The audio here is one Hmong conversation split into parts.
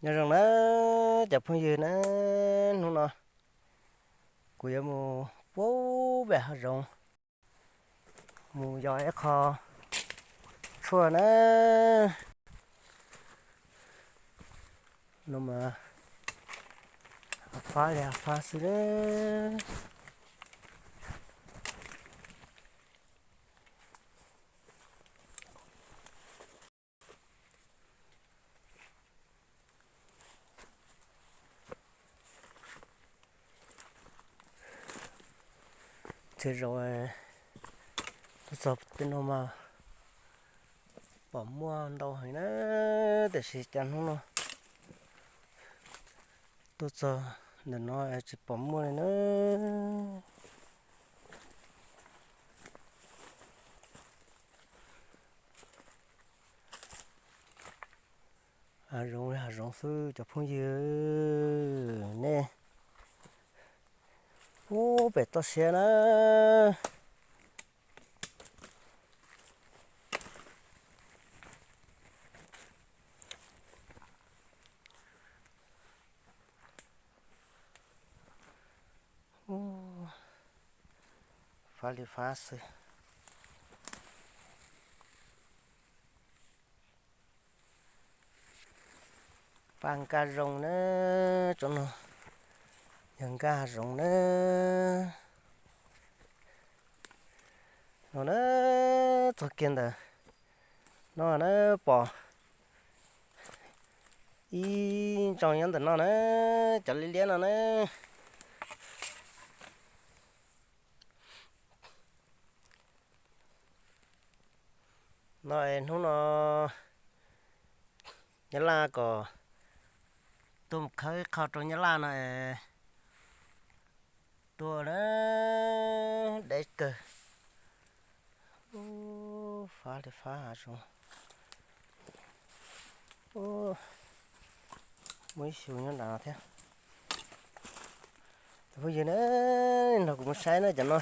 Nyob zoo na cov phooj ywg na, hnub no kuv yuav mus puag pem hav zoov mus yos ib qho tshuaj na. No mas fab li fab xwb na. Txhia zaus tuaj txog tej no mas pom muaj ntau heev na, tiam sis cas hnub no tuaj txog ntawm no tsis pom muaj li na. Hav zoov li hav zoov xwb cov phooj ywg, nej puag pem toj siab na. Fab li fab xwb. Paj nkaj zoo na, tsob no yog nkaj zoov na. No na, txog kiag ntawm no na, pom ib ntsoog nyob ntawm no na, cov liab liab no na. No es hnub no Nyab Laj kom tuaj mus khawb ib qho rau Nyab Laj no es tuaj na, deb kawg. Fab li fab hav zoov. Muaj ib xyu nyob nram no thiab. Cov phooj ywg na, nrog kuv mus saib na, cov no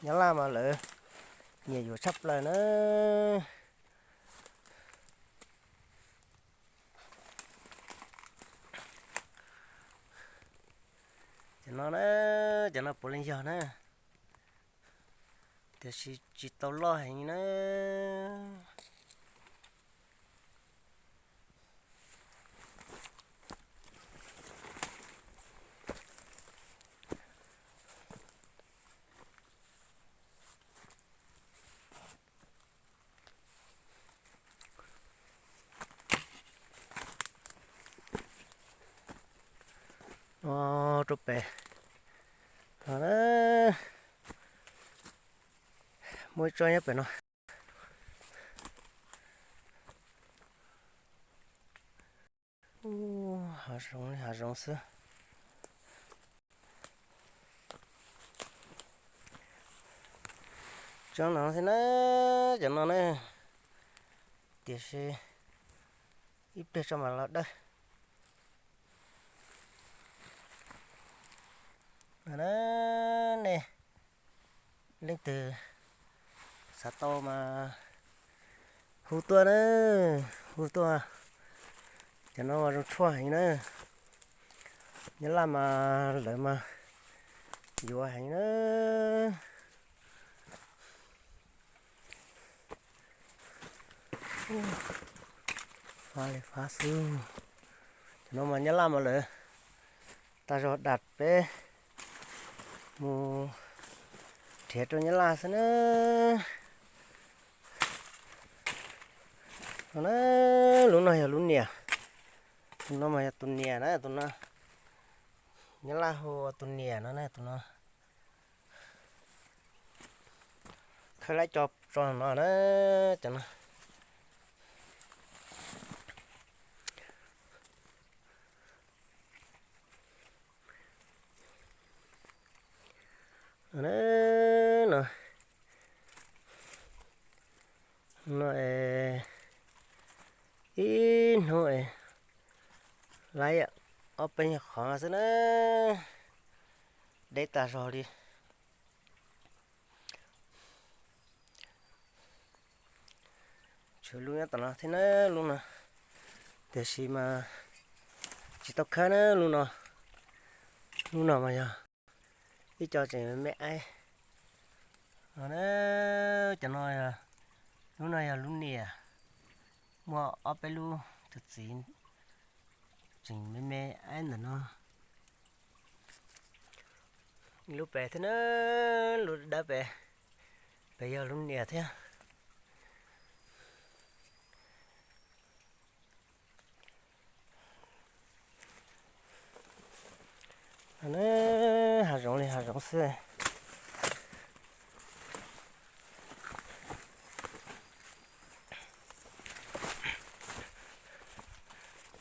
Nyab Laj mas lawv nyiam yuav tshaj plaws na. Cov no na, cov no puav leej yog na, tiam sis tsis tau loj heev na. No rau pem no na, muaj ib tsob nyob pem no. Hav zoov li hav zoov xwb. Tsob no thiab na, cov no na, tiam sis ib pliag tso mam los dawb. Nej leej twg xav tau mas hu tuaj na, hu tuaj. Cov no mas zoo tshuaj heev na. Nyab Laj mas lawv mas yuav heev na. Fab li fab xwb. Cov no mas Nyab Laj mas lawv tag zog dam peb mus nrhiav rau Nyab Laj xwb na. No na, lub no yog lub niam, tus no mas yog tus niam na, tus no Nyab Laj hu ua tus niam no na, tus no. Khawb laib co tso no na, cov no. No, no es ib hnub es laib ob peb nyuag qhov xwb na, deb tag zog li. Tshuav lub nyob tom no thiab na, lub no Tiam sis mas tsis tau khawb na, lub no, lub no mas yog ib co tseem me me aib no na. Cov no, lub no yog lub niam, muaj ob peb lub tug txiv tseem me me aib ntawm no. Lub pem thiab na, lub dawb pem, pem yog lub niam thiab. Hav zoov li hav zoov xwb.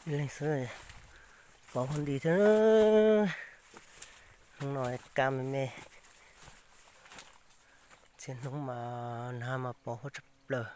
Ib leeg xwb, pos huab nti thiab. Hnub no kaj me me, txhia hnub mas nag mas pos huab tshaj plaws.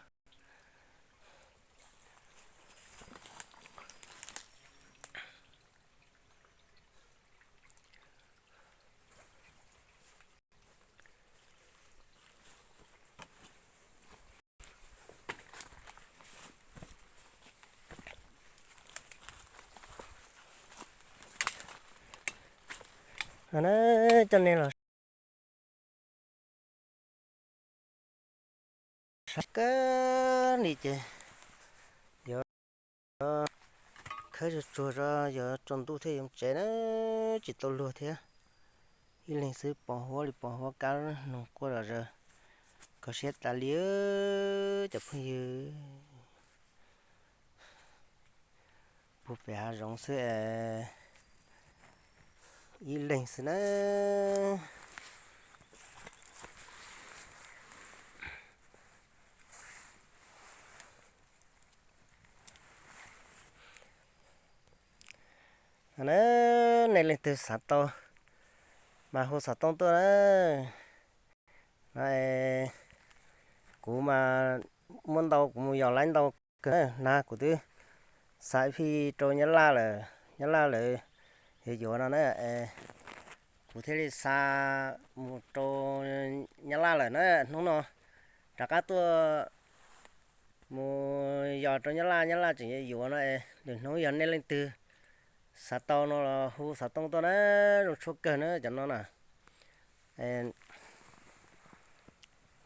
Coj nej los saib kawg li ces yuav khawb tsuag tsuag, yuav tsaus ntuj thiaj yuav tsev na, tsis tau luag thiab. Ib leeg xwb pos huab li pos huab, kab noog quaj zom zaws, kho siab tas li cov phooj ywg. Puag pem hav zoov xwb, ib leeg xwb na. Nej leej twg xav tau mas hu xov tooj tuaj na. No, kuv mas muaj ntau, kuv mus yos laib ntau kawg na, kuv twb xa ib phij rau Nyab Laj lawm, Nyab Laj lawv yuav yuav no na. Kuv thiaj li xa mus rau Nyab Laj lawm na. Hnub no rov qab tuaj mus yos rau Nyab Laj, Nyab Laj tseem yuav yuav no. Lwm hnub yog nej leej twg xav tau no los hu xov tooj tuaj na, zoo tshuaj kawg na cov no na.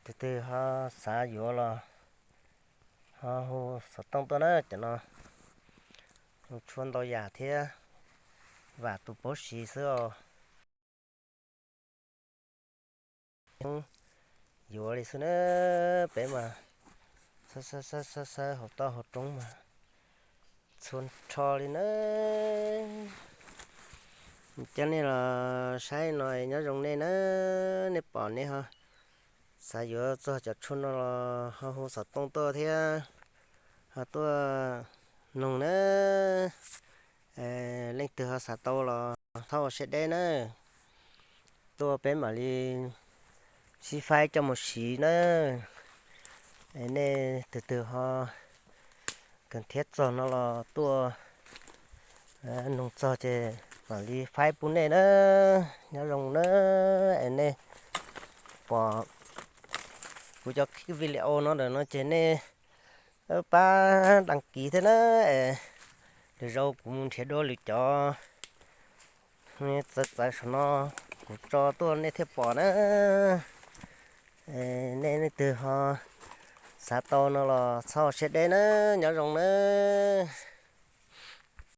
Tus twg ho xav yuav los ho hu xov tooj tuaj na cov no. Zoo tshuaj ntau yam thiab, vam tus paub siv xwb os. Yuav li xwb na, peb mas xawb xawb xawb xawb hauv toj hauv roob mas txhua nrho li na. Coj nej los saib no nyob zoo nej na, nej pom nej ho xav yuav txog cov tshuaj no los ho hu xov tooj tuaj thiab ho tuaj noog na. Leej twg ho xav tau los txhob ua siab deb na, tuaj peb mam li sib faib coj mus siv na. Nej tus twg ho kawg thiab txog no los tuaj noog txog ces mam li faib pub nej na. Nyob zoo na, es nej pom kuv cov video no lawm no ces nej pab đăng ký thiab na, es lwm zaus kuv mus nrhiav dua lwm cov txawv txawv saum no kuv tso tuaj nej thiaj pom na. Nej leej twg ho xav tau no los txhob siab deb na, nyob zoo na.